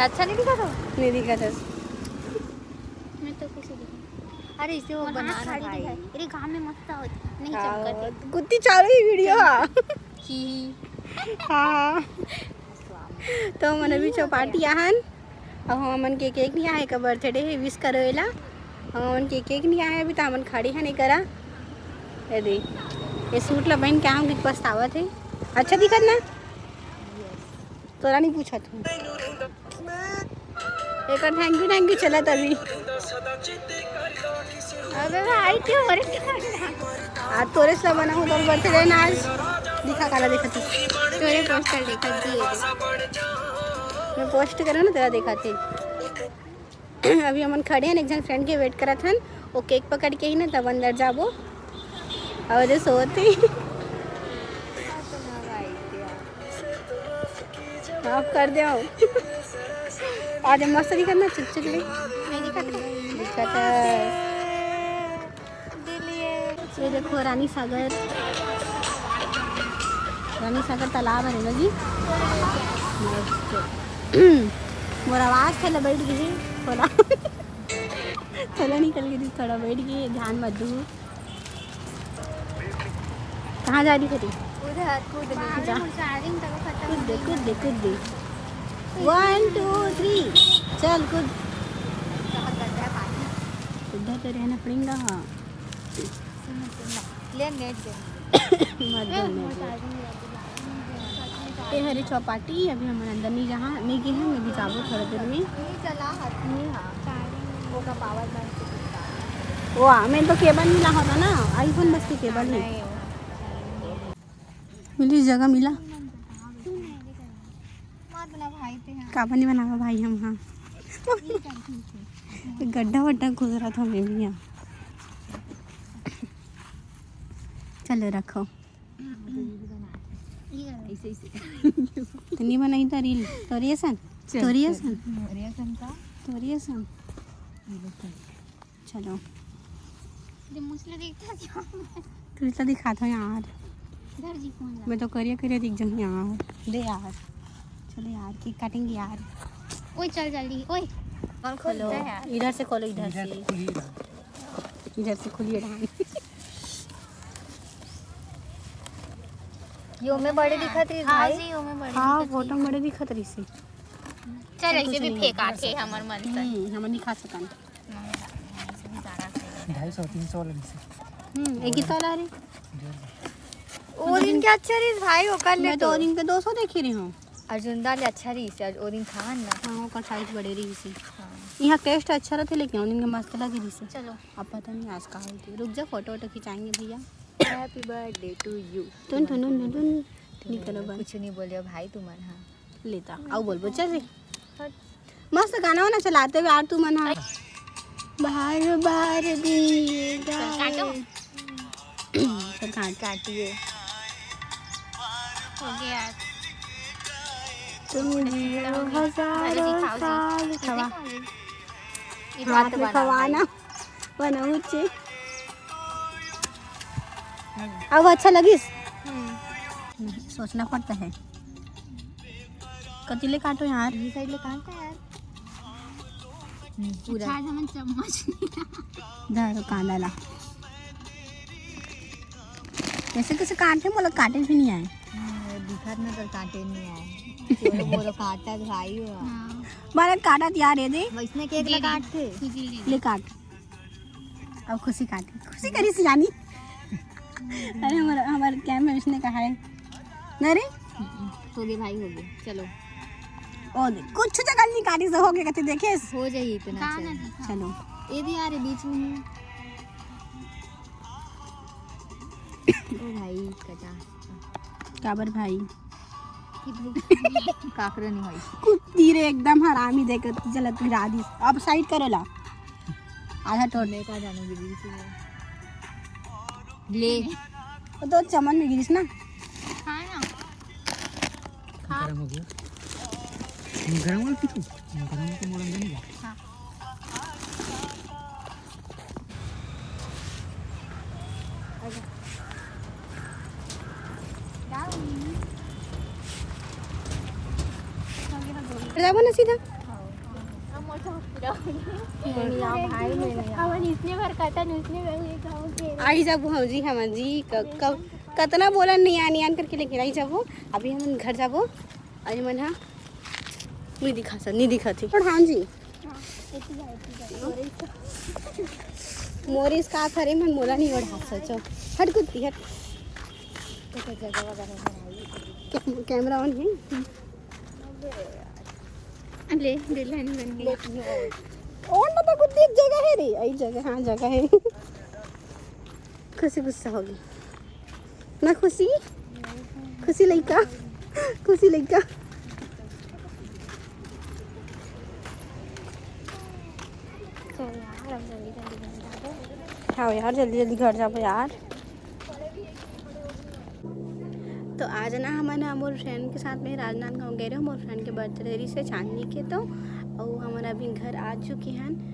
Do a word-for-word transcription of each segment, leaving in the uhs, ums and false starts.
अच्छा नहीं दिखा था? नहीं दिखा था। मैं तो कैसे दिखा? अरे इसे वो और बना हाथ ना साड़ी भाई। दिखाई। अरे घाम में मस्त होती, नहीं चमकत है। गुत्ती चालू ही वीडियो। हाँ। ही। हाँ। तो हमन अभी चौपाटी आहन। अब हमन के केक नहीं आए, का बर्थडे है, विश करो एला। हमन के केक नहीं आए अभी, तो हमन खड़े हन एकरा। ये दे, ये सूट ला पहन के आहूँ कि पछतावत है। अच्छा दिखत ना? तोरा नहीं पूछत हूँ। एकर थैंक यू, थैंक यू चलत अभी। अबे भाई, क्यों हो रहे? आ, तोरे से बनाऊँ तोर बर्थडे ना आज। दिखा, काला देखत हूँ। तोरे पोस्टर देखत जी। मैं पोस्ट करा ना, तेरा देखा थे। अभी हमन खड़े हैं, एक जन फ्रेंड के वेट करत हन। वो केक पकड़ के ही ना, तब अंदर जाबो। और ये सोती। माफ कर दे। आज मस्त दिखत ना, चुक चुक ले। नहीं दिखत है। दिखत है। ये देखो रानी सागर, रानी सागर तालाब है ना जी। मस्त। मोर आवाज थोड़ा बैठ गई, थोड़ा थोड़ा निकल गई, थोड़ा बैठ गई, ध्यान मत दू। कहाँ जा रही थी? उधर कूद जा। कूद दे, कूद दे, कूद दे। One, two, three, चल कूद। उधर तो रहना पड़ेगा। हाँ। ले नेट दे। मत दो नेट। ये हरे चौपाटी, अभी हमन अंदर नहीं जहाँ, नहीं गए हैं, अभी जाबो थोड़ा देर में। नहीं चला, हाथ में, हाँ। वो का पावर बैंक से कितना? वो, मैं तो केबल मिला होता ना, आईफोन बस के केबल नहीं। नहीं, वो मिली जगह मिला। मत बना भाई ते हैं। का बनी बनावा भाई हम, हाँ। गड्ढा वड्ढा गुजरा था मैं भी यहाँ। चलो रखो। तो नहीं बनाई तो रील तोरी असन। चल, तोरी चल। असन। तोरी असन का? तोरी असन। चलो। तू इतना दिखात हो यार। मैं तो करिया करिया दिख जाऊँ यार। दे यार। चलो यार, केक काटेंगे यार। ओए चल जल्दी, ओए। कौन खोलता है यार? इधर से खोलो, इधर से। इधर से खुलिए डाल। यो में बड़े दिखत रही हाँ भाई। जी, यो में बड़े हाँ, दिखत रही। फोटो में बड़े दिखत रही से। चल, ऐसे भी फेंका थे हमर मन से। हम्म, हमन नहीं खा सकन। ढाई सौ, तीन सौ वाला नहीं से। हम्म, एक ही तो ला रही। वो दिन क्या अच्छा रही भाई, वो कर ले मैं तो। वो दिन के दो सौ देखी रही हूँ। अर्जुन दा ले अच्छा रही से, ओ दिन खान ना। हाँ, ओकर साइज बड़े रही से। हाँ। यहाँ टेस्ट अच्छा रहते, लेकिन उन दिन के मस्त लगे रही से। चलो। अब पता नहीं आज का होती। रुक जा, फोटो वोटो खिंचाएंगे भैया। Happy birthday to you। टुन टुन टुन टुन। निकलो बन। कुछ नहीं बोलियो भाई तुमन, हाँ। लेता, आओ बोल बोल, चल रे। मस्त गाना वाना चलाते हुए यार तुमन, हाँ। बार बार दिए चल, काटो। गाए। चल, काट। काटिए। हो गया। तुम जियो हजारों साल। खावा। ये हाथ बात में बनाओ खवाना। भाई। बनाऊँ चे। अब अच्छा लगिस? हम्म। सोचना पड़ता है। कति ले काटो यार? ये साइड ले काटता है यार। हम्म, पूरा। अच्छा, आज हमन चम्मच नहीं। धर कांदा ला। कैसे कैसे काटे, मोला काटे भी नहीं आए। हम्म, ये दिखत ना तो काटे नहीं आए। चलो, बोलो काटा भाई हो। हाँ। मारे काटा यार, ये दे। वैसने केक ला काटथे। ले काट। अब खुशी काटे, खुशी करी सियानी। अरे हमारा, हमारे कैम में इसने कहा है। नहीं रे? तो दे भाई, हो गया, चलो। ओ दे, कुछ जगह नहीं काटी से हो गया, कहते देखे। हो जाइए इतना, चलो। चलो। ये भी आ रहे बीच में है। ओ भाई, कटा। काबर भाई? काकरो नहीं होई। कुत्ती रे, एकदम हरामी देख, चलत गिरा दी। अब साइड करे ला। आधा टोड़। मैं का जाने गिरी थी। ले। वो तो चमन में गिरिस ना। हाँ ना। गरम हो गया। गरम हो गया तू? गरम हो तो मोरम नहीं। हाँ। जाबो ना सीधा। नहीं आओ भाई, मैं नहीं आओ। अपन इसने भर कटन उसने भर ये गाँव के आई जाबो हम जी, हम जी क- क- कतना बोलन नहीं आनी आन करके, लेकिन आई जाबो। अभी हम घर जाबो। अरे मन हा नहीं दिखा सर, नहीं दिखा थी। और हाँ जी, मोरिस का करे मन मोला नहीं ओढ़ा सचो। हट कुत्ती हट। कैम- कैमरा ऑन है। ले दुल्हन बन गई। ऑन बता कुत्ती, एक जगह है रे, आई जगह, हाँ जगह है। खुशी गुस्सा होगी ना, खुशी, खुशी लइका, खुशी लइका। चल यार, अब जल्दी जल्दी बन जाते। हाँ यार, जल्दी जल्दी घर जाबो यार। तो आज ना हमन ह मोर फ्रेंड के साथ में राजनांदगांव गए रहे, मोर फ्रेंड के बर्थडे रहिस हे चांदनी के, तो अउ हमन अभी घर आ चुके हन।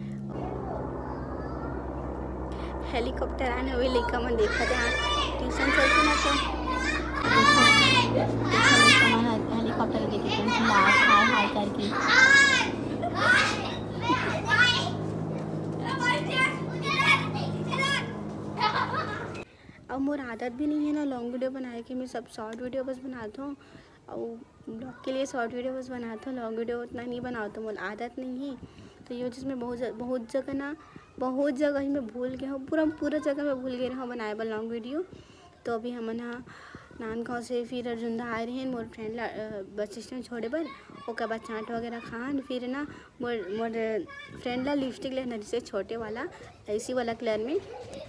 हेलीकॉप्टर आन हवे, लइका मन देखत हे ट्यूशन चलते ना, तो हेलीकॉप्टर देखे हाय हाय करके। अब मोर आदत भी नहीं है ना लॉन्ग वीडियो बनाए के, मैं सब शॉर्ट वीडियो बस बनाता हूँ। और ब्लॉग के लिए शॉर्ट वीडियो बस बनाता हूँ, लॉन्ग वीडियो उतना नहीं बनाता, मोर आदत नहीं है। तो ये चीज़ मैं बहुत ज- बहुत जगह ना, बहुत जगह ही मैं भूल गया हूँ, पूरा पूरा जगह मैं भूल गए रहूँ बनाए बर लॉन्ग वीडियो। तो अभी हमन ह नांदगांव से फिर अर्जुंदा आए रहे मोर फ्रेंड ला अ, बस स्टैंड छोड़े बर। ओकर बाद चाट वगैरह खान, फिर ना मोर मोर फ्रेंड ला लिपस्टिक लेना जैसे छोटे वाला, ऐसी वाला कलर में।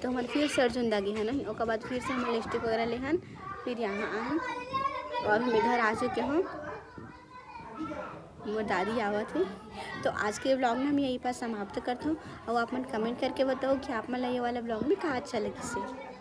तो हमन फिर से अर्जुंदा गे हन, ओकर बाद फिर से हमन लिपस्टिक वगैरह लेहन, फिर यहाँ आए हन और हम इधर आ चुके हों। मोर दादी आवत है। तो आज के ब्लॉग ना हम यहीं पर समाप्त करता हूँ। और आप मन कमेंट करके बताओ कि आप मन ला ये वाला ब्लॉग में का अच्छा लगिस हे।